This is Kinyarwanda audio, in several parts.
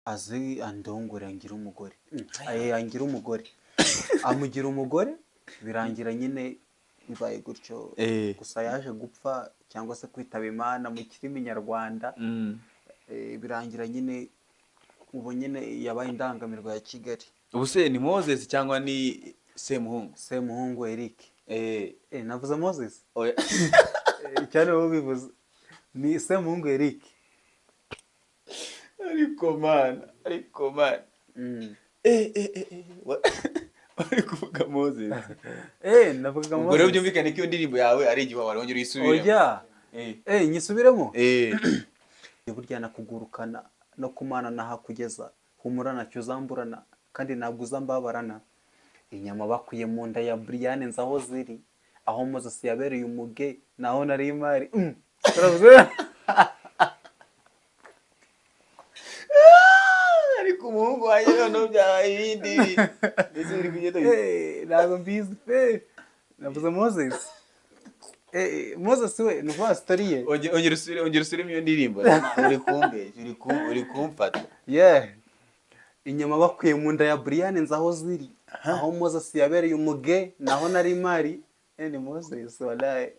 Aze andongore angire umugore. Angira umugore, amugira umugore, birangira nyine bibaye gutyo. Gusa yaje gupfa cyangwa se kwitaba Imana mu kirimi nyarwanda. Birangira nyine ubu nyine yabaye indangamirwa ya Kigali. Ubu se ni Moses cyangwa ni Semuhungu? Semuhungu Eric. Navuze Moses. Oya. Cyane wowe bivuze ni Semuhungu Eric. Ariko man, ariko man. Wari kuvuga Moses. Navugaga Ubwo rero Moses. byumvikane ko iyo ndirimbo yawe ari igihe wari wongera uyisubiremo. Oya. Nyisubiremo. Burya nakugurukana no kumana nahakugeza, humura ntacyo uzamburana kandi ntabwo uzambabarana. Inyama bakuye mu nda ya Brian nzi aho ziri, aho Moses yabereye umuge naho nari imari. Turavuze. Ariko umuhungu wanjye noneho byabaye ibindi. Mbese biri kugenda bite? Ntabwo mbizi pe. Navuze Moses. Moses we ni ukuvuga story ye. Ongera usubire, ongera usubiremo iyo ndirimbo. Uri kumbeshya, uri kumfata. Yeah. Inyama bakuye mu nda ya Brian nzi aho ziri, aho Moses yabereye umuge naho nari imari. Ni Moses wallahi.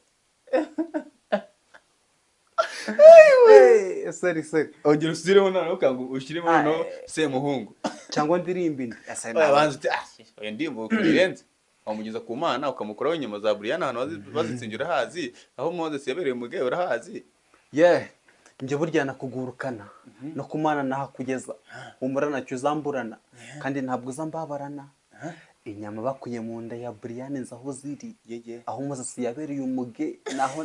Sorry, sorry. Ongera usubiremo noneho ukangu ushyiremo noneho Semuhungu. Cyangwa ndirimbe indi. Oya, banza uti, oya, ndirimbo urenze. Wamugeza ku Mana ukamukuraho inyama za Brian ahantu bazitsinze urahazi, aho Moses yabereye umuge urahazi. Yeah. Njye burya nakugurukana no kumana nahakugeza, humura ntacyo uzamburana kandi ntabwo uzambabarana. Inyama bakuye mu nda ya Brian nzi aho ziri, aho Moses yabereye umuge naho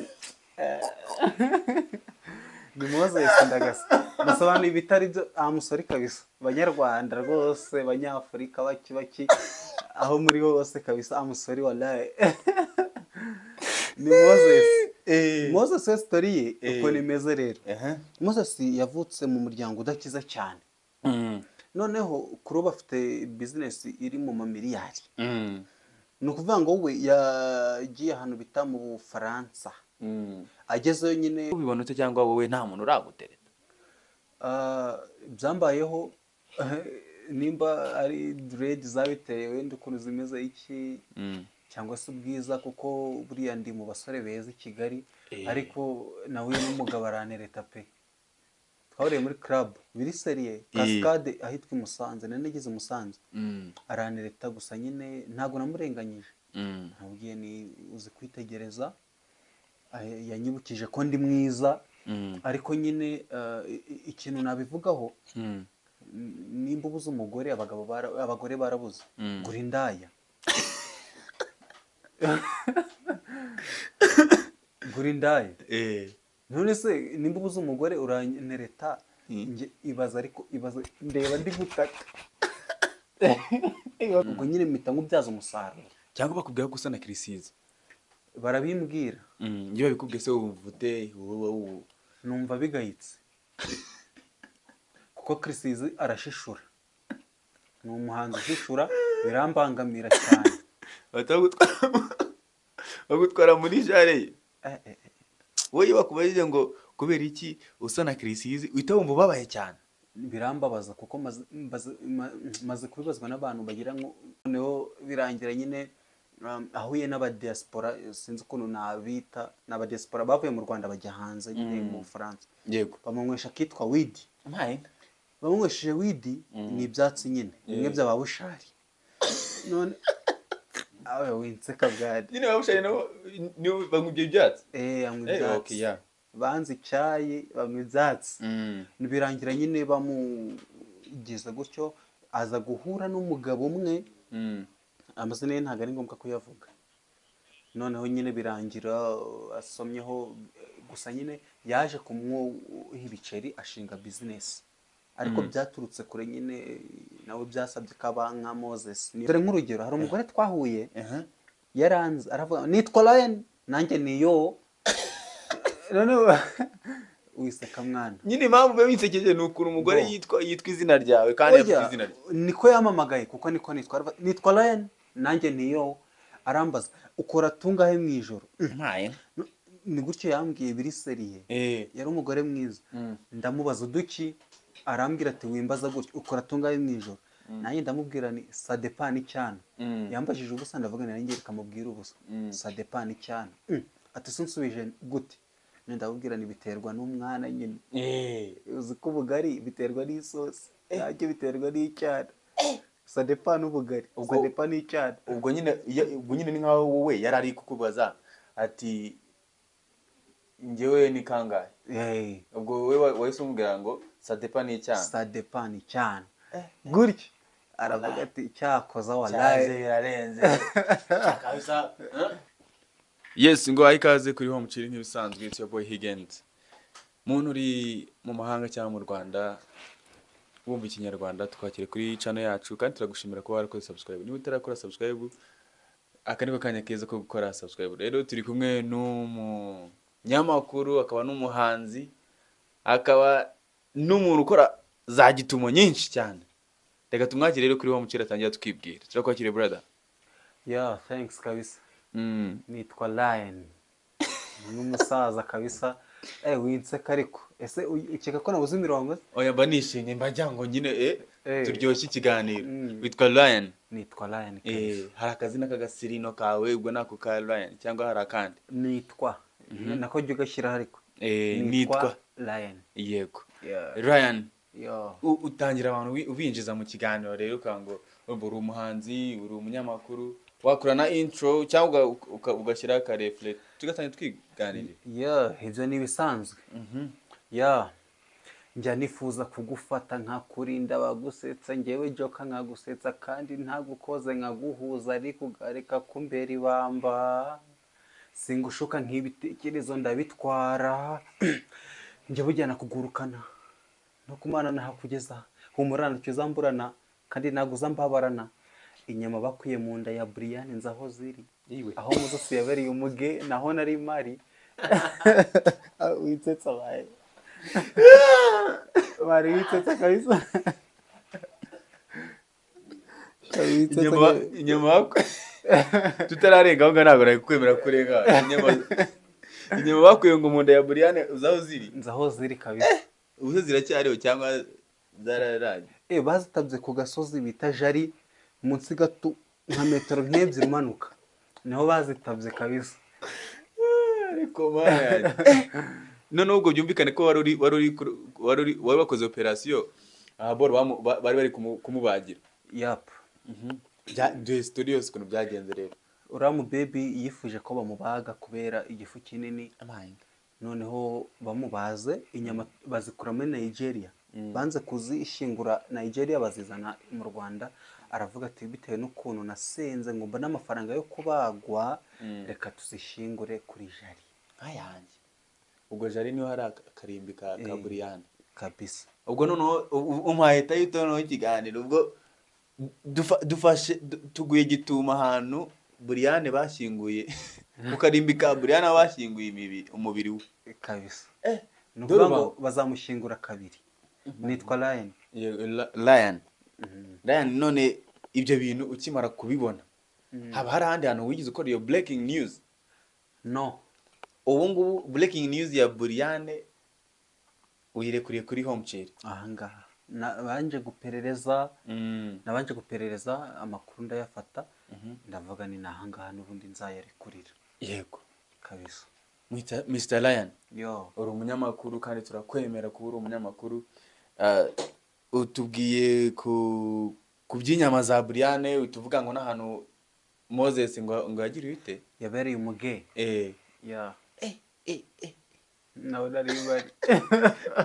ni Moses ndagasa. Musobanura ibitari byo, musore kabisa. Banyarwanda rwose, Banyafurika baki baki aho muri hose kabisa, amusore wallahi. Ni Moses. Moses we story ye uko nimeze rero. Moses yavutse mu muryango udakiza cyane. Noneho kuri ubu afite business iri mu mamiliyari. Ni ukuvuga ngo we yagiye ahantu bita mu Bufaransa. Agezeyo nyine. Ubibona ute cyangwa wowe nta muntu uragutereta? Byambayeho nimba ari dread zabiteye wenda ukuntu zimeze iki, cyangwa se ubwiza, kuko buriya ndi mu basore beza i Kigali. Ariko nahuye n'umugabo arantereta pe. Twahuriye muri club biri sérieux, Cascade ahitwa i Musanze, nari nageze i Musanze. Arantereta gusa nyine ntabwo namurenganyije. Nabwiye ni uzi kwitegereza, yanyibukije ko ndi mwiza. Ariko nyine ikintu nabivugaho, nimba ubuze umugore, abagore barabuze, gura indaya, gura indaya. None se nimba ubuze umugore urantereta, njye ibaza, ariko ibaza ndeba ndi gutaka, ubwo nyine mpita nkubyaza umusaruro. Cyangwa bakubwira ko usa na Chriss? Barabimbwira. Iyo babikubwiye se wumva ute wowe? Numva bigayitse kuko Chriss arashishura, ni umuhanzi ushishura, birambangamira cyane. Bahita bagutwara muri jare ye. Wowe iyo bakubajije ngo kubera iki usa na Chriss, uhita wumva ubabaye cyane. Birambabaza kuko maze kubibazwa n'abantu bagira ngo noneho birangira nyine ahuye n'abadiaspora, sinzi ukuntu nabita, ni abadiaspora bavuye mu Rwanda bajya hanze nyine mu Bufaransa. Bamunywesha akitwa weed. Bamunywesheje weed, ni ibyatsi nyine bimwe by'ababushari. None awe winseka bwari. Nyine babushari nabo nibo banywa ibyo byatsi. Anywa ibyatsi. Okay, yeah. Banze icyayi, banywa ibyatsi. Birangira nyine bamugize gutyo, aza guhura n'umugabo umwe. Amazina ye ntabwo ari ngombwa kuyavuga. Noneho nyine birangira asomyeho gusa, nyine yaje kumuha ibiceri ashinga business, ariko byaturutse kure nyine, nawe byasabye ko aba nka Moses. Dore nk'urugero, hari umugore twahuye yaranze aravuga nitwa Ryan, nanjye niyo. Noneho wiseka mwana. Nyine impamvu biba binsekeje ni ukuntu umugore Bo. yitwa izina ryawe kandi Oya, afite izina rye. Niko yamamagaye kuko niko nitwa. Aravuga, nitwa Ryan, nanjye niyo. Arambaza ukora tungahe mu ijoro? Ni gutyo yambwiye biri sérieux. Yari umugore mwiza. Ndamubaza uduki. Arambwira ati wimbaza gutya, ukora tungahe mu ijoro? Nanjye ndamubwira ni ça dépend n'icyana. Yambajije ubusa, ndavuga nanjye reka mubwire ubusa, ça dépend n'icyana. Ati se unsubije gute? None ndamubwira ni biterwa n'umwana nyine. Uzi ko ubugari biterwa n'isosi, nanjye biterwa n'icyana, ça dépend n'ubugari, ça dépend n'icyana. Ubwo nyine ni nkaho wowe yari ari kukubaza ati njyewe ni kangahe? Ubwo wowe wahise umubwira ngo ça dépend n'icyana. Ça dépend n'icyana gutya, aravuga ati cyakoza walayi. Cyaze birarenze kabisa. Yes, ngo aho ikaze kuri Home Chill nk'ibisanzwe, it's your boy Higgins. Muntu uri mu mahanga cyangwa mu Rwanda wumva ikinyarwanda, twakire kuri channel yacu kandi turagushimira kuba warakoze subscribe. Niba utarakora subscribe, aka niko kanya keza ko gukora subscribe. Rero turi kumwe n'umunyamakuru, akaba n'umuhanzi, akaba n'umuntu ukora za gitumo nyinshi cyane. Reka tumwakire rero kuri Home Chill, atangira tukibwira. Turakwakiriye, brother. Yeah, thanks kabisa. Nitwa Lion, n'umusaza kabisa. Winseka ariko ese ukeka ko nabuze imirongo se? Oya, mba nishimye, mba ngira ngo nyine turyoshye ikiganiro. Witwa Lion? Nitwa Lion kabisa. Hari akazina k'agasirino kawe ubwo nako ka Lion cyangwa hari akandi? Nitwa nako, jya ugashyiraho ariko. Nitwa Lion. Yego. Yeah. Ryan, Yo. utangira abantu ubinjiza mu kiganiro rero, ukavuga ngo urumva uri umuhanzi, uri umunyamakuru, wakora na intro cyangwa ugashyiraho akarefure tugatangira twiganirira. Yeah, ibyo ni ibisanzwe. Yeah, njya nifuza kugufata nkakurinda bagusetsa, ngewe joka nkagusetsa kandi ntagukoze, nkaguhuza ariko ugareka kumbera ibamba. Singushuka nk'ibitekerezo ndabitwara, njya bujyana kugurukana no kumana nahakugeza. Humura, ntacyo uzamburana kandi ntabwo uzambabarana. Inyama bakwiye mu nda ya Brian nzi aho ziri. Iwe. Aho Moses yabereye umuge naho nari mari. Witsetsa baye bari, witsetsa kabisa. Witsetsa. Inyama tutararenga aho ngaho, ntabwo nari kwemera kurenga inyama bakuye ngo mu nda ya Brian uzi aho ziri? Nzi aho ziri kabisa. Ubu se ziracyariho cyangwa zararaye? Bazitabye ku gasozi bita Jari, munsi gato nka metero nk'ebyiri umanuka, niho bazitabye kabisa. Ariko man, noneho ubwo byumvikane ko wari wakoze operasiyo aha boro bari bari kumubagira. Yap. Duhe story yose ukuntu byagenze rero. Uriya mu baby yifuje ko bamubaga kubera igifu kinini. Noneho bamubaze, inyama bazikura muri Nigeria, banze kuzishingura Nigeria bazizana mu Rwanda. Aravuga ati bitewe n'ukuntu nasenze ngo mbone amafaranga yo kubagwa, reka tuzishingure kuri Jari. Nkayanjye ubwo Jari niho hari akarimbi ka Buriyani. Kabisa. Ubwo noneho umpaye title noneho ikiganiro ubwo dufashe tuguye gituma ahantu Buriyane bashyinguye, ku karimbi ka Buriyane aho bashyinguye umubiri we. Kabisa. Ni Dore ukuvuga ngo bazamushyingura kabiri. Nitwa Lion. Yego, Lion, Lion, none ibyo bintu ukimara kubibona, haba hari ahandi hantu wigeze ukora iyo breaking news? No. Ubu ngubu breaking news ya Buriyane uyirekuriye kuri Home Chill. Ahangaha nabanje guperereza, nabanje guperereza amakuru ndayafata, ndavuga ni nahangaha n'ubundi nzayarekurira. Kabisa. Mr. Lion, Yo. uri umunyamakuru kandi turakwemera kuba uri umunyamakuru. Utubwiye ku by'inyama za Buriyane, utuvuga ngo n'ahantu Moses ngo yagiriye ute? Yabereye umuge. Ya, nawe nari bari.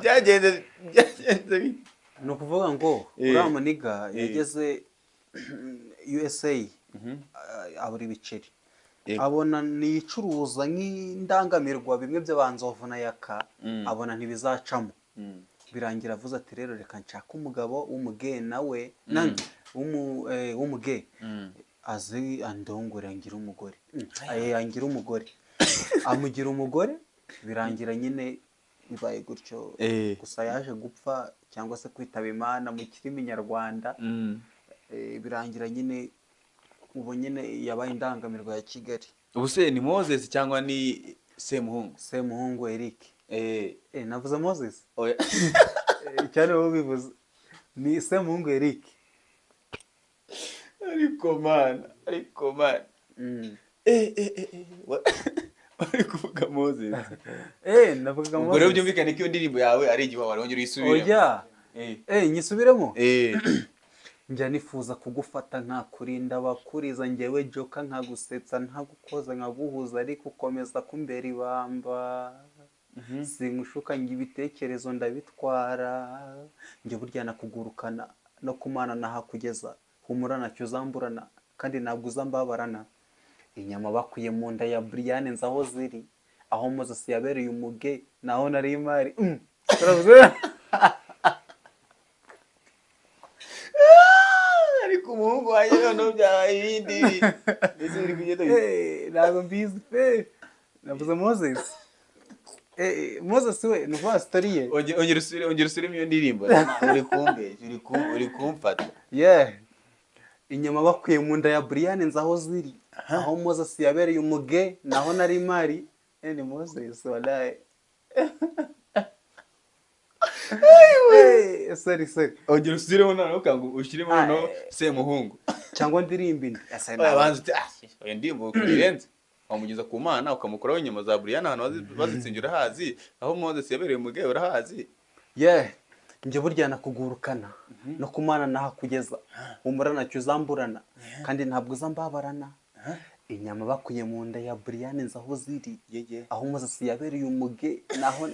Byagenze bite? Ni ukuvuga ngo uriya muniga yageze USA, abura ibiceri. Abona niyicuruza nk'indangamirwa bimwe by'abanzovu na yaka. Abona ntibizacamo. Birangira avuze ati rero reka nshake umugabo w'umuge nawe w'umuge azi andongore angire umugore. Angira umugore, amugira umugore, birangira nyine bibaye gutyo. Gusa yaje gupfa cyangwa se kwitaba Imana mu kirimi nyarwanda. Birangira nyine ubu nyine yabaye indangamirwa ya Kigali. Ubu se ni Moses cyangwa ni Semuhungu? Semuhungu Eric. Navuze Moses. Oya. Cyane wowe ubivuze ni Semuhungu Eric. Ariko man, ariko man, wari kuvuga Moses. Navugaga Ubwo rero Moses. Byumvikane ko iyo ndirimbo yawe ari igihe wari wongera uyisubiremo. Oya. Nyisubiremo. Njya nifuza kugufata nkakurinda abakuriza, njyewe joka nkagusetsa, ntagukoza nkaguhuza, ariko ukomeza kumbera ibamba. Sinkushuka njye ibitekerezo ndabitwara, njye burya nakugurukana no kumana nahakugeza, humura ntacyo uzamburana kandi ntabwo uzambabarana. Inyama bakuye mu nda ya Brian nzi aho ziri, aho Moses yabereye umuge naho nari imari. Turavuze. Ariko umuhungu wanjye noneho byabaye ibindi, mbese biri kugenda bite? Ntabwo mbizi pe, navuze Moses. Moses we ni ukuvuga story ye. Ongera usubiremo iyo ndirimbo, uri kumbeshya, uri kumfata. Yeah, inyama bakuye mu nda ya Brian nzi aho ziri, aho Moses yabereye umuge naho nari imari. Ni Moses wallahi. Sorry, sorry. Ongera usubiremo noneho, ukanga ushyiremo noneho Semuhungu. Cyangwa ndirimba indi? Oya, banza uti ah, oya, ndirimbo birenze, wamugeza ku Mana ukamukuraho inyama za Brian, ahantu bazitsinze urahazi, aho Moses yabereye umuge urahazi. Yeah, njye burya nakugurukana no kumana nahakugeza, humura ntacyo uzamburana kandi ntabwo uzambabarana. Inyama bakuye mu nda ya Brian nzi aho ziri, aho Moses yabereye umuge naho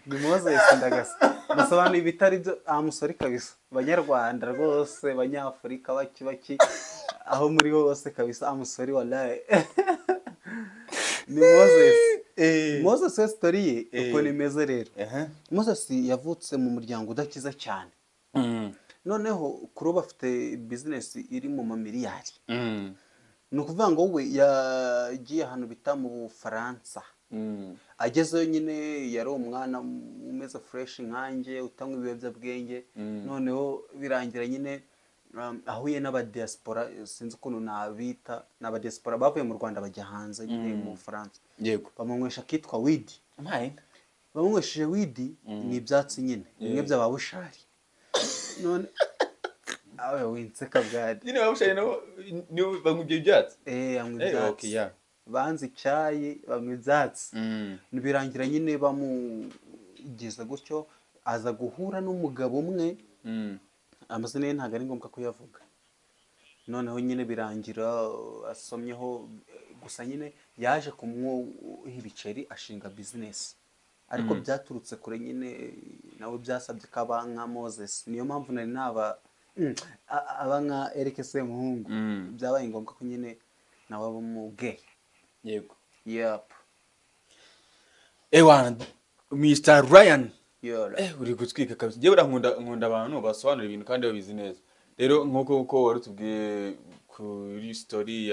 ni Moses. Ndagasa musobanura ibitari byo, musore kabisa. Banyarwanda rwose, banyafurika, baki baki aho muri hose kabisa, musore wallahi ni Moses. Moses we story ye ukuntu imeze rero, Moses yavutse mu muryango udakiza cyane. Noneho kuri ubu afite business iri mu mamiliyari. Ni ukuvuga ngo we yagiye ahantu bita mu Bufaransa. Agezeyo nyine yari umwana umeze fresh nkanjye, utanywa ibiyobyabwenge. Noneho birangira nyine ahuye n'abadiaspora, sinzi ukuntu nabita, ni abadiaspora bavuye mu Rwanda bajya hanze nyine mu Bufaransa. Bamunywesha akitwa weed. Mpaye. Bamunywesheje weed, ni ibyatsi nyine bimwe by'ababushari. None awe winseka bwari. Nyine babushari nabo nibo banywa ibyo byatsi. Anywa Okay, ibyatsi. Banze icyayi, banywa ibyatsi. Birangira nyine bamugize gutyo, aza guhura n'umugabo umwe. Amazina ye ntabwo ari ngombwa kuyavuga. Noneho nyine birangira asomyeho gusa, nyine yaje kumuha ibiceri ashinga business, ariko byaturutse kure nyine, nawe byasabye ko aba nka Moses. Niyo mpamvu nari naba aba nka Eric Semuhungu. Byabaye ngombwa ko nyine nawe aba umuge. Yep. Ewana Mr Ryan. Yora. Uri gutwika kabisa. Njyewe buriya nkunda abantu basobanura ibintu kandi babizi neza. Rero nk'uko uko wari utubwiye kuri story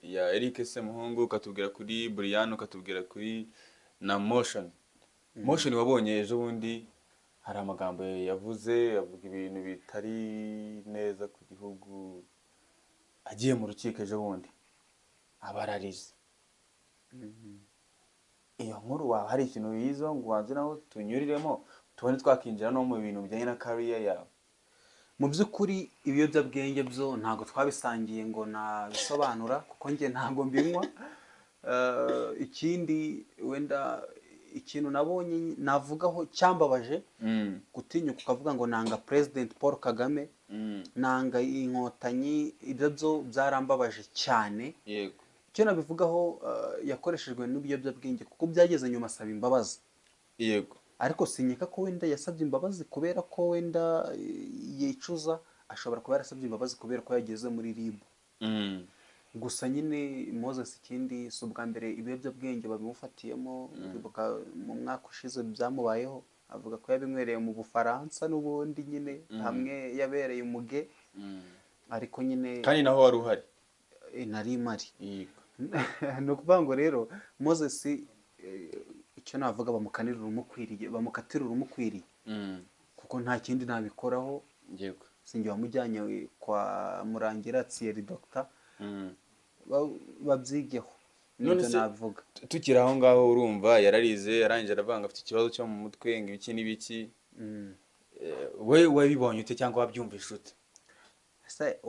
ya Eric Semuhungu, ukatubwira kuri Brian, ukatubwira kuri na Motion. Motion wabonye ejo bundi hari amagambo yavuze, avuga ibintu bitari neza ku gihugu, agiye mu rukiko ejo bundi abararize. Iyo nkuru waba hari ikintu wiyiziho ngo ubanze naho tunyuriremo, tubone twakinjira no mu bintu bijyanye na career yawe? Mu by'ukuri ibiyobyabwenge byo ntabwo twabisangiye ngo nabisobanura, kuko njye ntabwo mbinywa. Ikindi wenda ikintu nabonye navugaho cyambabaje, gutinyuka ukavuga ngo nanga President Paul Kagame, nanga Inkotanyi, ibyo byo byarambabaje cyane. Icyo nabivugaho, yakoreshejwe n'ibiyobyabwenge, kuko byageze nyuma asaba imbabazi. Ariko sinyeka ko wenda yasabye imbabazi kubera ko wenda yicuza, ashobora kuba yarasabye imbabazi kubera ko yageze muri RIB. Gusa nyine Moses, ikindi si ubwa mbere ibiyobyabwenge babimufatiyemo. Uribuka mu mwaka ushize byamubayeho, avuga ko yabinywereye mu Bufaransa n'ubundi nyine hamwe yabereye umuge. Ariko nyine Kandi naho wari uhari. Nari mari. Ni ukuvuga ngo rero Moses, icyo navuga, bamukanira urumukwiriye, bamukatira urumukwiriye, kuko nta kindi nabikoraho. Sinjye wamujyanye kwa Murangira Thierry, doctor. Babyigeho. None Nibyo se navuga. Tukiri aho ngaho, urumva yararize, yarangije aravuga ngo afite ikibazo cyo mu mutwe, ngo ibiki n'ibiki. We wabibonye ute cyangwa wabyumvise ute? Ese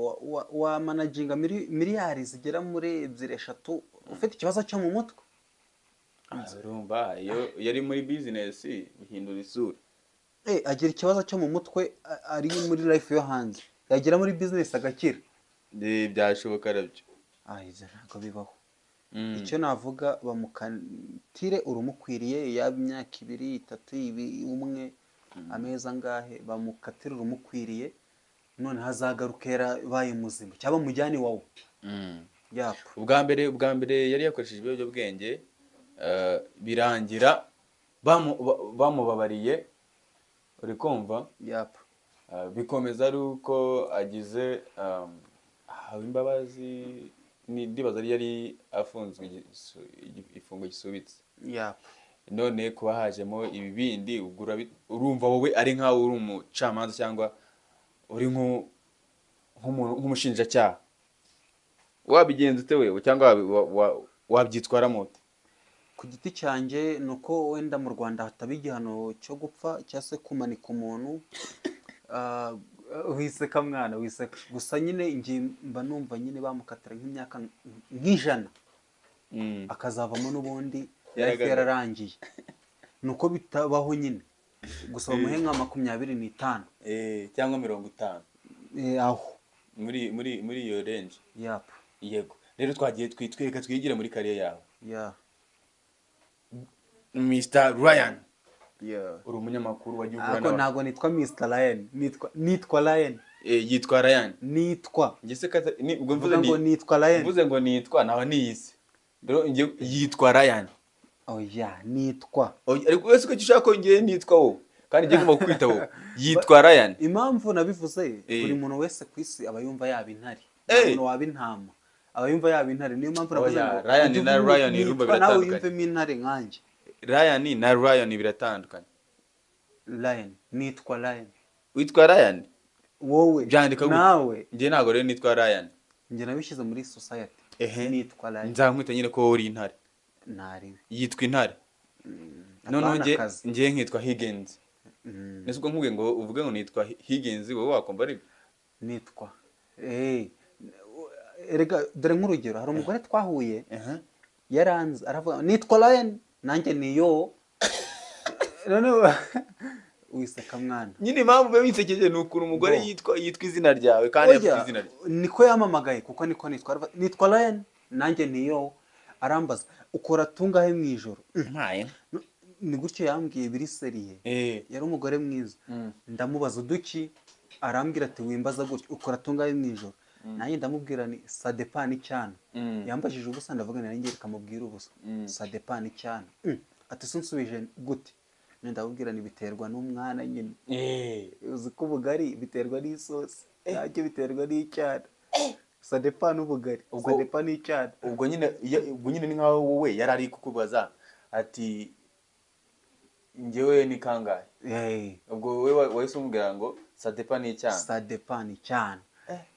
wa managinga miliyari zigera muri ebyiri, eshatu, ufite ikibazo cyo mu mutwe? Urumva iyo yari muri business bihindura isura. Agira ikibazo cyo mu mutwe ari muri life yo hanze, yagera muri business agakira. Byashoboka nabyo. Ah, ibyo ntabwo bibaho. Icyo navuga, bamukatire urumukwiriye, yaba imyaka 2, 3, 2, 1, amezi angahe, bamukatire urumukwiriye, none hazagaruka yarabaye muzima cyangwa mujyane iwawe. Yap. Ubwa mbere yari yakoresheje ibiyobyabwenge, birangira bamubabariye, uri kumva? Yap. Bikomeza ari uko agize ahawe imbabazi, ndibaza ari yari afunzwe igifungo gisubitse. Yap. None kuba hajemo ibi bindi, ubwo urumva wowe ari nkaho uri umucamanza cyangwa uri nk'umushinjacyaha, wabigenza ute wewe, cyangwa wabyitwaramo ute? Ku giti cyanjye, ni uko wenda mu Rwanda hataba igihano cyo gupfa cyangwa se kumanika umuntu. Wiseka mwana, wiseka gusa nyine. Njye mba numva nyine bamukatira nk'imyaka nk'ijana, akazavamo n'ubundi life Yaragaragaye. yararangiye. Ni uko bitabaho nyine, gusa bamuhe nka 25. Cyangwa 50. Aho. Muri iyo range. Yap. Yego, rero twagiye twitwereka, twigire muri career yawe. Ya. Mr Ryan, Yeah. uri umunyamakuru wagiye uhura Ariko n'abantu. ntabwo nitwa Mr Ryan, nitwa Ryan. Yitwa Ryan. Nitwa Njye se kata ni ubwo mvuze mvuga ngo ni nitwa Ryan. Mvuze ngo nitwa, nawe niyise rero njye yitwa Ryan. Oya, nitwa. Oya, ariko wese ko ushaka ko njye nitwa wowe, kandi njye ngomba kukwita wowe, yitwa Ryan. Impamvu nabivuze, buri muntu wese ku isi aba yumva yaba intare. Nta muntu waba intama, aba yumva yaba intare. Niyo mpamvu navuze Oya, ngo Ryan ujye na uvuga Ryan urumva nitwa, nawe biratandukanye. wiyumvemo intare nkanjye. Ryan na Ryan biratandukanye. Ryan, nitwa Ryan. Witwa Ryan? Wowe Byandika gute? nawe. Njye ntabwo rero nitwa Ryan. Njye nabishyize muri society. Ehe. Nitwa Ryan. Nzamwita nyine ko wowe uri intare. Ntariwe. Yitwa intare, noneho Apana njye akazi. njye nkitwa Higgins. Nese ubwo nkubwiye ngo uvuge ngo nitwa Higgins, wowe wakumva ari Nitwa, erega dore nk'urugero, hari umugore twahuye, yaranze aravuga nitwa Ryan, nanjye niyo. Noneho wiseka mwana. Nyine impamvu biba bisekeje ni ukuntu umugore Bo. yitwa izina ryawe kandi Oya, afite izina rye. Niko yamamagaye kuko niko nitwa. Aravuga, nitwa Ryan, nanjye niyo. Arambaza ukora tungahe mu ijoro? Mpaye. Ni gutyo yambwiye, biri sérieux. Yari umugore mwiza. Ndamubaza uduki, arambwira ati wimbaza gutyo, ukora tungahe mu ijoro? Nanjye ndamubwira ni ça dépend n'icyana. Yambajije ubusa, ndavuga nanjye reka mubwire ubusa, ça dépend n'icyana. Ati se unsubije gute? None ndamubwira ni biterwa n'umwana nyine. Uzi ko ubugari biterwa n'isosi, nanjye biterwa n'icyana, ça dépend n'ubugari, ça dépend n'icyana. Ubwo nyine ni nkaho wowe yari ari kukubaza ati njyewe ni kangahe? Ubwo wowe wahise umubwira ngo ça dépend n'icyana. Ça dépend n'icyana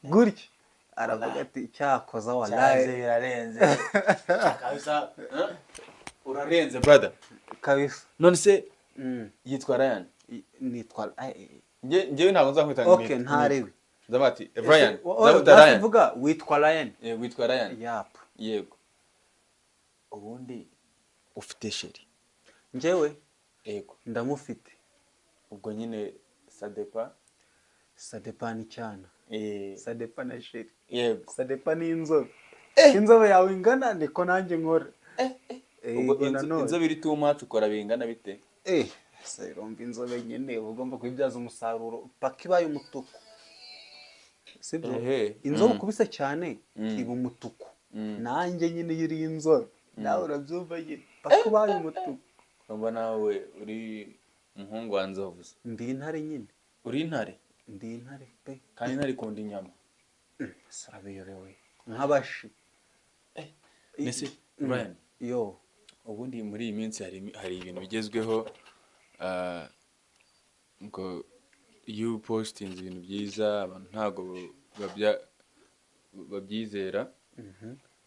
gutyo, aravuga ati cyakoza Cyaze walayi. Birarenze kabisa, eh? Urarenze brother. Kabisa. None se yitwa Ryan? Nitwa Njyewe ntabwo nzakwita ngo Okay, ntarewe. Nzavuga ati Ryan. Ese, Nzakwita Ryan. Vuga witwa Ryan. Witwa Ryan. Yap. Yego, ubundi ufite chérie? Njyewe? Yego. Ndamufite. Ubwo nyine ça dépend. Ça dépend n'icyana. Ça dépend na chérie. Yego. Ça dépend n'inzobe. Inzobe yawe ingana niko nanjye nkora. Ubwo Yego, nanone. Inzobe iri too much, ukora bingana bite? Se urumva inzobe nyine uba ugomba kuyibyaza umusaruro paka ibaye umutuku, sibyo? Ehe. Inzobe ukubise cyane iba umutuku. Nanjye nyine iyo uri inzobe, nawe urabyumva nyine, paka ubaye umutuku. Urumva nawe uri umuhungu wa nzovu. Ndi intare nyine. Uri intare? Ndi intare pe. Kandi intare ikunda inyama. Sarabiyobewe nk'abashi. Mbese Brian, Yo. ubundi muri iyi minsi hari ibintu bigezweho, ngo iyo upostinze ibintu byiza abantu ntabwo babyizera.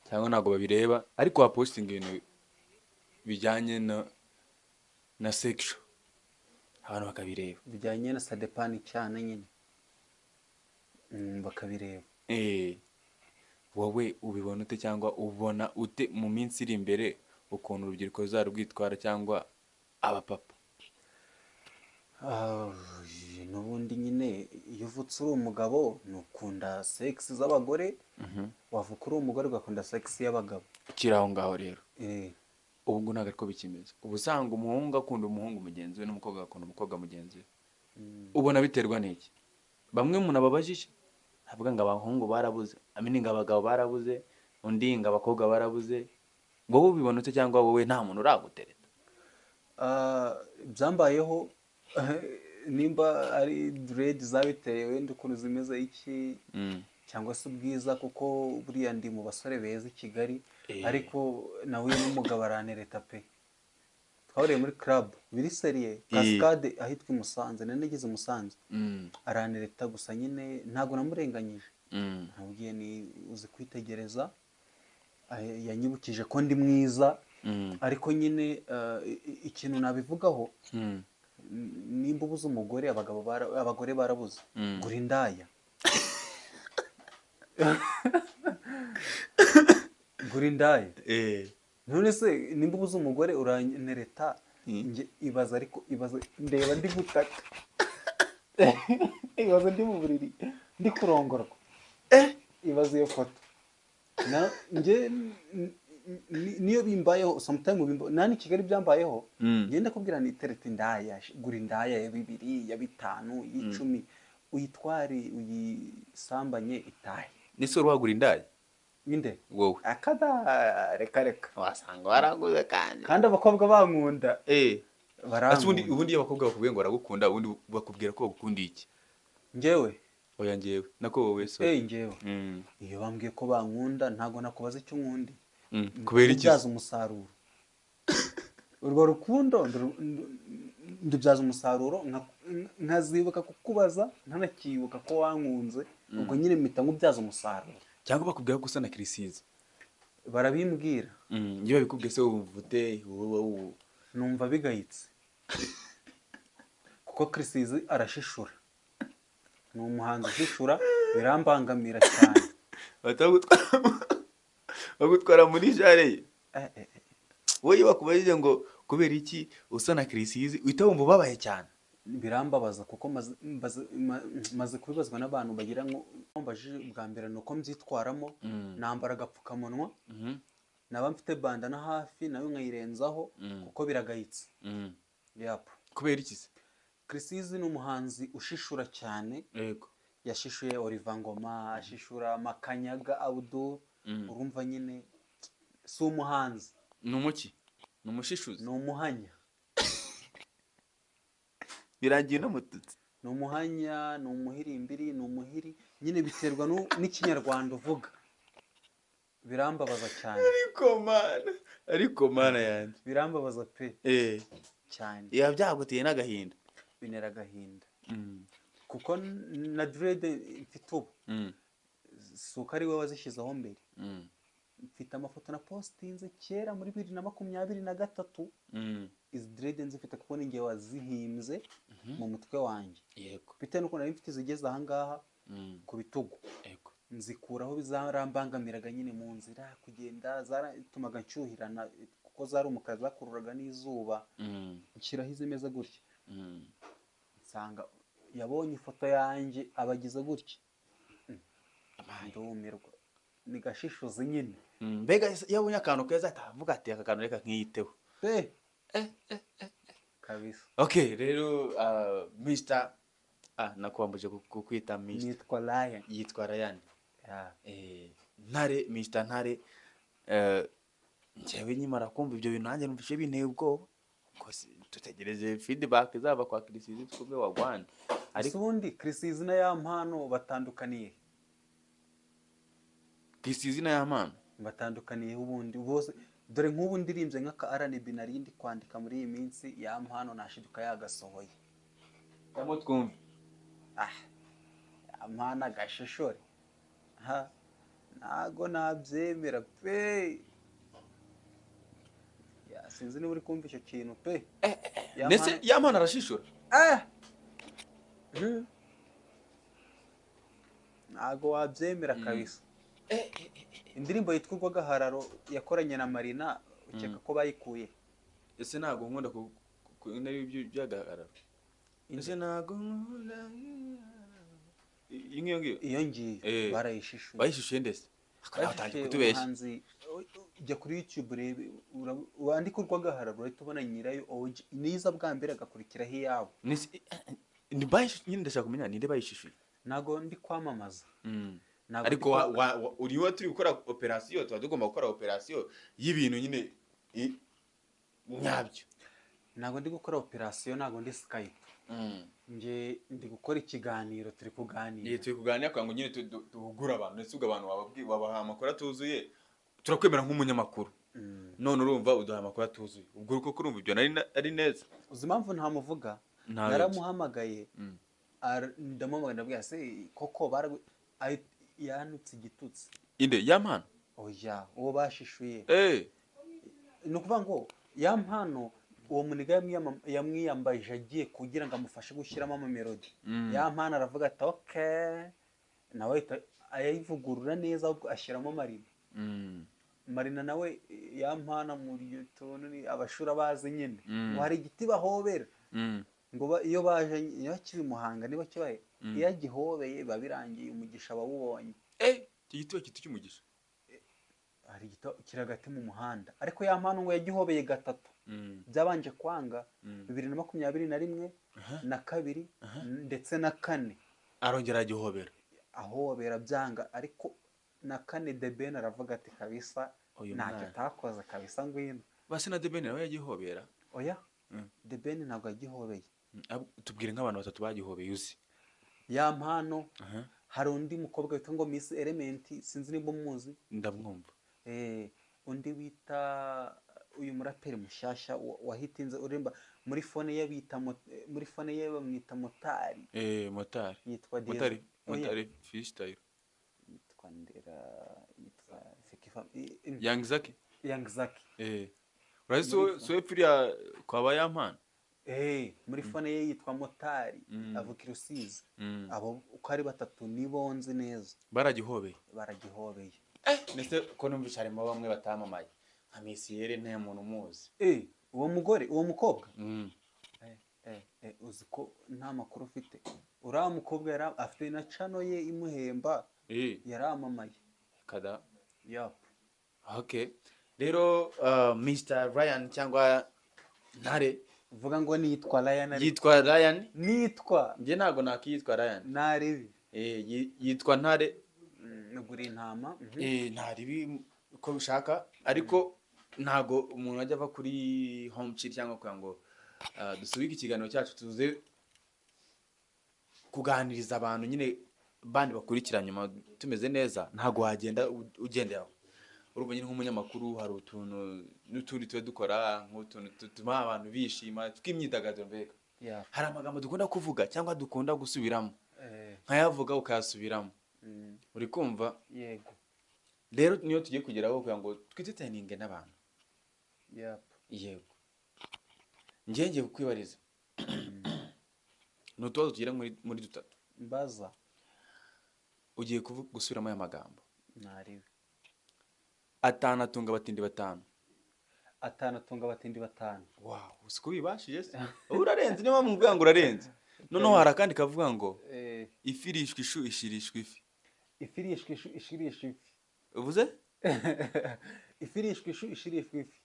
Cyangwa ntabwo babireba, ariko wapostinga ibintu bijyanye na sexual, abantu bakabireba. Bijyanye na sadepani cyane nyine. Bakabireba. Wowe ubibona ute, cyangwa ubona ute mu minsi iri imbere ukuntu urubyiruko ruzarwitwara cyangwa abapapa? N'ubundi nyine iyo uvutse uri umugabo nukunda sex z'abagore, wavuka uri umugore ugakunda sex y'abagabo. Ukiri aho ngaho rero, ubu ngubu ntabwo ariko bikimeze. Ubu usanga umuhungu akunda umuhungu mugenzi we n'umukobwa agakunda umukobwa mugenzi we. Ubona biterwa n'iki? Bamwe umuntu ababajije avuga ngo abahungu barabuze, amini ngo abagabo barabuze, undi ngo abakobwa barabuze. Wowe ubibona ute, cyangwa wowe nta muntu uragutereta? Byambayeho, nimba ari dread zabiteye wenda ukuntu zimeze iki, cyangwa se ubwiza, kuko buriya ndi mu basore beza i Kigali, ariko nahuye n'umugabo arantereta pe. Twahuriye muri club biri sérieux, Cascade ahitwa i Musanze, nari nageze i Musanze, arantereta. Gusa nyine ntabwo namurenganyije, nabwiye ni uzi kwitegereza, yanyibukije ko ndi mwiza. Ariko nyine ikintu nabivugaho, nimba ubuze umugore, abagabo abagore barabuze, gura indaya, gura indaya. None se nimba ubuze umugore urantereta, njye ibaza, ariko ibaza ndeba ndi gutaka, ibaza ndi mu buriri ndi kurongorwa, ibaza iyo foto. Na njye niyo bimbayeho sometime, nani Kigali byambayeho, ngenda kubwira ni tereta indaya, gura indaya ya 2, ya 5, y'10, uyitware uyisambanye itahe. Nese wari wagura indaya? Inde? Wowe. Akada, reka reka. Wasanga waraguze kandi. Kandi abakobwa bankunda. Ese ubundi, Barankunda. ubundi iyo abakobwa bakubwiye ngo baragukunda, ubundi bakubwira ko bagukunda iki? Njyewe? Oya, njyewe nako, wowe, sorry. Njyewe iyo bambwiye ko bankunda, ntabwo nakubaza icyo nkundi. Kubera iki? Kubyaza umusaruro urwo rukundo, ndubyaza umusaruro, nkazibuka kukubaza ntanakibuka ko wankunze, ubwo nyine mpita nkubyaza umusaruro. Cyangwa bakubwira ko usa na Chriss Eazy? Barabimbwira. Iyo babikubwiye se wumva ute wowe? Numva bigayitse, kuko Chriss Eazy arashishura, ni umuhanzi ushishura, birambangamira cyane. Bahita bagutwara muri jare ye. Wowe iyo bakubajije ngo kubera iki usa na Chriss Eazy, uhita wumva ubabaye cyane? Birambabaza, kuko maze kubibazwa n'abantu bagira ngo mbajije bwa mbere ni uko mbyitwaramo, nambara agapfukamunwa, naba mfite bandana hafi nayo nkayirenzaho, kuko biragayitse. Yap. Kubera iki se? Chriss Eazy ni umuhanzi ushishura cyane. Yashishuye Oliver Ngoma, ashishura Makanyaga Abdul. Urumva nyine si umuhanzi. Ni umuki? Ni umushishuzi? Ni umuhanya. Birangiye unamututse. Ni umuhanya, ni umuhirimbiri, ni umuhiri nyine, biterwa n'Ikinyarwanda uvuga. Birambabaza cyane. Ariko mana, ariko mana yanjye. Birambabaza pe, cyane. Biba byaguteye n'agahinda. Bintera agahinda, kuko na dread mfite ubu si uko ari we wazishyizeho mbere. Mfite amafoto na postinze kera muri 2023, izi dread nzifite, kuko ni njye wazihimbye mu mutwe wanjye, bitewe n'uko nari mfite izigeze ahangaha ku bitugu, nzikuraho, zarambangamiraga nyine mu nzira kugenda, zaratumaga nshyuhirana kuko zari umukara, zakururaga n'izuba, nshyiraho izimeze gutya, nsanga yabonye ifoto yanjye abagize gutya, ndumirwa. Ni gashishozi nyine. Mbega iyo abonye akantu keza ahita avuga ati aka kantu reka nkiyiteho. Pe, kabisa. Okay, rero Mr, nakwambuje kukwita Mr. Nitwa Ryan. Yitwa Ryan. Yeah. Ntare, Mr Ntare, njyewe nkimara kumva ibyo bintu nanjye numvise binteye ubwoba. Ubwo dutegereje feedback izava kwa Chriss Eazy twumve wagwana. Ariko ubundi Chriss Eazy na Yampano batandukaniye? Chriss Eazy na Yampano? Batandukaniye ubundi bose? Dore nk'ubu ndirimbye nk'aka R&B nari ndi kwandika muri iyi minsi, Yampano nashiduka yagasohoye. Cyangwa twumve. Ah, Yampano agashishore ha. Ntago nabyemera pe. Ya, sinzi niba uri kumva icyo kintu pe. Ndetse Yampano arashishura. Ntago wabyemera kabisa. Indirimbo yitwa Urw'Agahararo yakoranye na Marina, ukeka ko bayikuye? Ese ntago nkunda by'agahararo. Ese ntago nkunda iyo ngiyo? Iyo ngiyo barayishishuye. Bayishishuye ndetse batangiye kutubeshya. Jya kuri YouTube urebe, wandike Urw'Agahararo urahita ubona nyirayo OG niza bwa mbere agakurikiraho iyabo. Nyine ndashaka kumenya ninde bayishishuye. Ntago ndi kwamamaza. Ariko uriwe turi gukora operasiyo, tuba tugomba gukora operasiyo y'ibintu nyine nyabyo. Ntago ndi gukora operasiyo, ntago ndi Skype. Nge ndi gukora ikiganiro, turi kuganira. Turi kuganira kugira ngo nyine duhugure abantu, ndetse ubwo abantu babaha amakuru atuzuye, turakwemera nk'umunyamakuru. None urumva uduha amakuru atuzuye, ubwo uko kurumva ibyo ari neza. Uzi impamvu ntamuvuga? Naramuhamagaye, ndamuhamagaye ndabwira se koko yanutse igitutsi. Inde Yampano? Oya, uwo bashishuye. Ni ukuvuga ngo Yampano uwo muniga yamwiyambaje agiye kugira ngo amufashe gushyiramo amamelodi. Yampano aravuga ati okay, nawe ayivugurura neza ahubwo ashyiramo Marina. Marina nawe Yampano muri tuntu ni abashura bazi nyine. Ngo hari igiti bahobera. Ngo iyo baje iyo kibi Muhanga niba kibaye iyo agihobeye biba birangiye umugisha bawubonye. Iki giti bakita cy'umugisha. Hari igiti kiragati mu muhanda, ariko Yampano ngo yagihobeye gatatu. Byabanje kwanga 2021 na 2 ndetse na 4 arongera agihobera, ahobera byanga, ariko na 4 The Ben aravuga ati kabisa ntacyo takoze kabisa ngwino. Basi na The Ben nawe yagihobera? Oya, The Ben ntabwo yagihobeye. Tubwire nk'abantu batatu bagihobeye uzi. Yampano, hari undi mukobwa witwa ngo Miss Element, sinzi niba umuzi. Ndamwumva. Undi wita uyu muraperi mushyashya wahitinze urimba muri phone ye bita muri phone ye bamwita Motari. Motari. Yitwa Motari, Motari Freestyle. Yitwa Ndera, yitwa Sekifa. Young Zaki. Young Zaki. Urazi so piriya kwa Yampano? Muri phone ye yitwa Motari, avuka i Rusizi. Abo uko ari batatu nibo nzi neza. Baragihobeye. Baragihobeye. Ndetse ko numvise harimo bamwe batamamaye nka Misiyere nta muntu umuzi. Uwo mugore, uwo mukobwa? Uzi ko nta makuru ufite. Uriya mukobwa yari afite na channel ye imuhemba. Yaramamaye. Kada. Yap. Okay. Rero Mr Ryan cyangwa Ntare, vuga ngo nitwa Ryan. Yitwa Ryan? Nitwa. Nge ntago nakiyitwa Ryan. Naribi. Yitwa Ntare. Nugura intama. Ntaribi uko bishaka, ariko ntago umuntu ajya ava kuri Home Chill cyangwa kugira ngo dusubike ikiganiro cyacu tuze kuganiriza abantu nyine bandi bakurikira nyuma tumeze neza. Ntago wagenda ugendera aho. Urumva nyine nk'umunyamakuru hari utuntu n'utundi tuba dukora nk'utuntu dutuma abantu bishima tw'imyidagaduro mbega. Hari amagambo dukunda kuvuga cyangwa dukunda gusubiramo, nkayavuga ukayasubiramo. Uri kumva? Yego. Rero niyo tugiye kugeraho kugira ngo twiteteninge n'abantu. Yego. Ngiye kukwibariza. Ni utubazo tugera muri dutatu. Mbaza. Ugiye gusubiramo aya magambo. Nariwe. 5 atunga abatindi 5. 5 atunga abatindi 5. Wow, usiko bibashije se? Urarenze, niyo mpamvu mvuga ngo urarenze. Noneho hari akandi kavuga ngo ifi irishwa ishu ishirishwa ifi. Ifi irishwa ishu ishirishwa ifi. Uvuze? Ifi irishwa ishu ishirishwa ifi.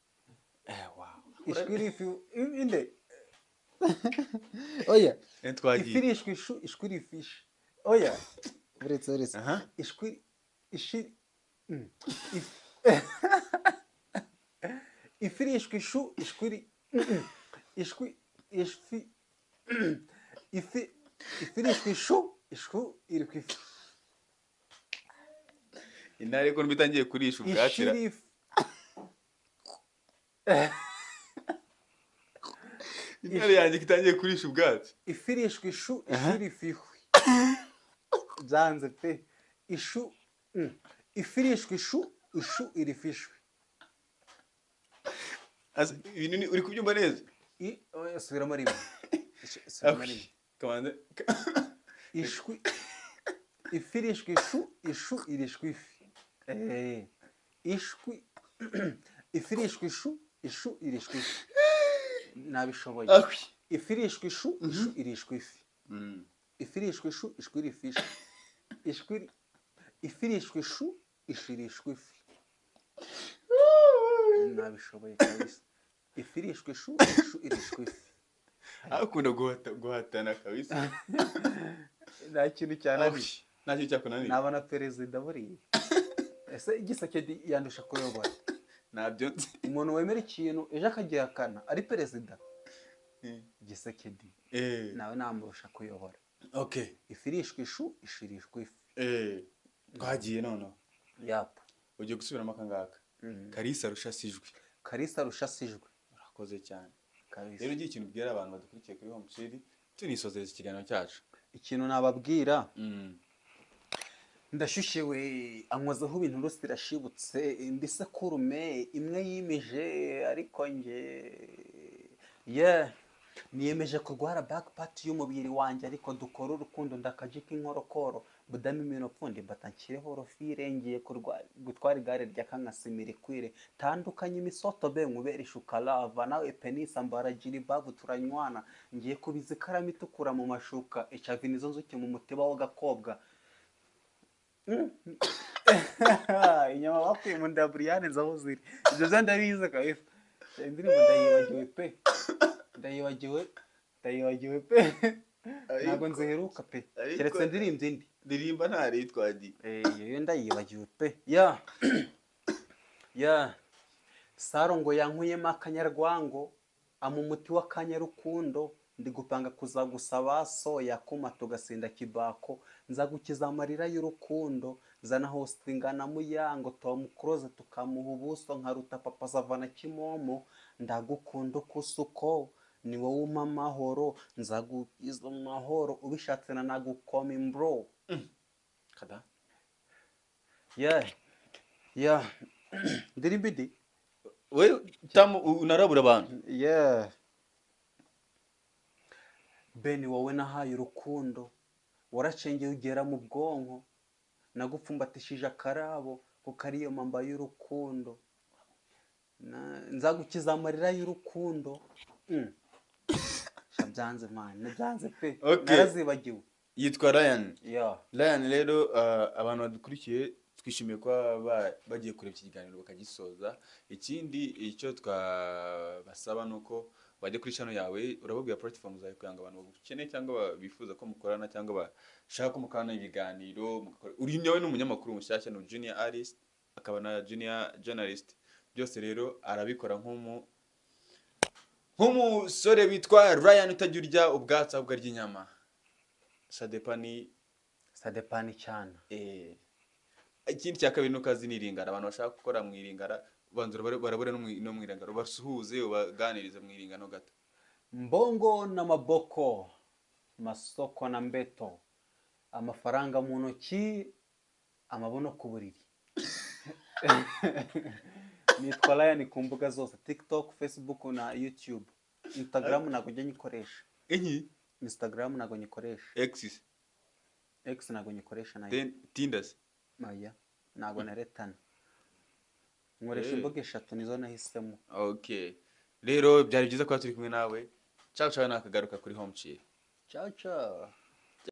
Wow. Ishwiri ifi inde. Oya. Twagiye. Ifi irishwa ishu ishwiri ifishi. Oya. Uretse. Ishwiri ishi ifi irishwa ishu ishwiri ishwi ifi ifi irishwa ishu ishwu irishwa ifi. Intare ko mbitangiye kurisha ubwatsi. Intare yanjye itangiye kurisha ubwatsi. Ifi irishwa ishu ishiri ifi. Byanze pe. Ishu Ifirishwa ishu, ishu irifishwe. Ibintu uri kubyumva neza? Subiramo rimwe. Subiramo rimwe. Kamanze. Ishwi, ifirishwa ishu, ishu irishwa ifi. Ishwi, ifirishwa ishu, ishu irishwa ifi. Nabishoboye. Ifirishwa ishu, ishu irishwa ifi. Ifirishwa ishu, ishwi irifishwe. Ishwi, ifirishwa ishu, ishu irishwa ifi. Nabishoboye kabisa. Ifirishwa ishu, ishu irishwa ifi. Akunda guhatana kabisa. Nta kintu cyananiye. Nta kintu cyakunaniye. Naba na perezida buriya. Ese Igiseke yandusha kuyobora? Ntabyo nzi. Umuntu wemera ikintu ejo akagihakana ari perezida. Gisekedi. Nawe namurusha kuyobora. Okay. Ifirishwa ishu, ishu irishwa ifi. Twagiye noneho. Yap. Ugiye gusubiramo aka ngaka. Kalisa arusha sijwi. Kalisa arusha sijwi. Urakoze cyane. Rero ugiye ikintu ubwira abantu badukurikiye kuri Home Chilli, tunisozereza ikiganiro cyacu. Ikintu nababwira, ndashyushyewe, ankozeho ibintu rwose birashibutse, indi sekurume imwe yimije, ariko nge niyemeje kurwara back part y'umubiri wanjye, ariko dukora urukundo ndakaje k'inkorokoro, budame imino pfundi mbata nshyireho rofire, ngiye gutwara igare rya kankasimira ikwire, tandukanye imisoto be nkubere ishukalava, nawe penisa mbaragira ibavu turanywana, ngiye kubiza ikaramu itukura mu mashuka, HIV nizo nzuki mu mutiba w'agakobwa. Inyama bakuye mu nda Brian nzaho ziri. Ibyo byo ndabizi kabisa. Indirimbo ndayibagiwe pe. Ndayibagiwe pe. Ntabwo nziheruka pe. Keretse ndirimbye indi. Ndirimba ntari twagiye. Iyo ndayibagiwe pe. Ya. Ya. Saro ngo yankuyemo akanyarwango, amumuti w'akanyarukundo, ndi gupanga kuzagusaba so yakuma tugasinda kibako, nzagukiza amarira y'urukundo, nzana hostinga na muyango, Tom Close tukamuha ubuso nkaruta papa Savana Kimomo, ndagukunda ukusuko ni wowe umpa amahoro, nzagukiza amahoro ubishatse na nagukoma imbro. Kada. Yeah. Yeah. Ndirimbidi. We tamu unarabura abantu. Yeah. Beni wowe nahaye urukundo, waracengeye ugera mu bwonko, nagupfumbatishije akarabo kuko ariyo mamba y'urukundo, nzagukiza amarira y'urukundo. Byanze man, byanze pe. Okay. Narazibagiwe. Yitwa Ryan. Yeah. Ryan rero abantu badukurikiye twishimiye kuba bagiye kureba iki kiganiro bakagisoza. Ikindi icyo twabasaba nuko bajya kuri channel yawe, urababwira platform zawe kugira ngo abantu bagukeneye cyangwa bifuza ko mukorana cyangwa bashaka ko mukorana ibiganiro. Uri nawe ni umunyamakuru mushyashya, ni junior artist akaba na junior journalist, byose rero arabikora nk'umusore witwa Ryan utajya urya ubwatsi ahubwo arya inyama. Sadepani Sadepani cyane. Ikindi cya kabiri nuko azi n'iringara, abantu bashaka gukora mu iringara banzura barabura no mu iringara, basuhuze ubaganirize mu iringano gato. Mbongo na maboko, masoko na mbeto, amafaranga mu ntoki, amabuno ku buriri. Nitwa Ryan ku mbuga zose, TikTok, Facebook na YouTube. Instagram ntabwo njya nyikoresha. Enyi? Instagram ntabwo nyikoresha. X. X ntabwo nyikoresha nayo. Tinder. Maya ntabwo naretana. Nkoresha imbuga eshatu nizo nahisemo. Okay. Rero byari byiza kuba turi kumwe nawe. Ciao ciao, nakagaruka kuri Home Chill. Ciao ciao.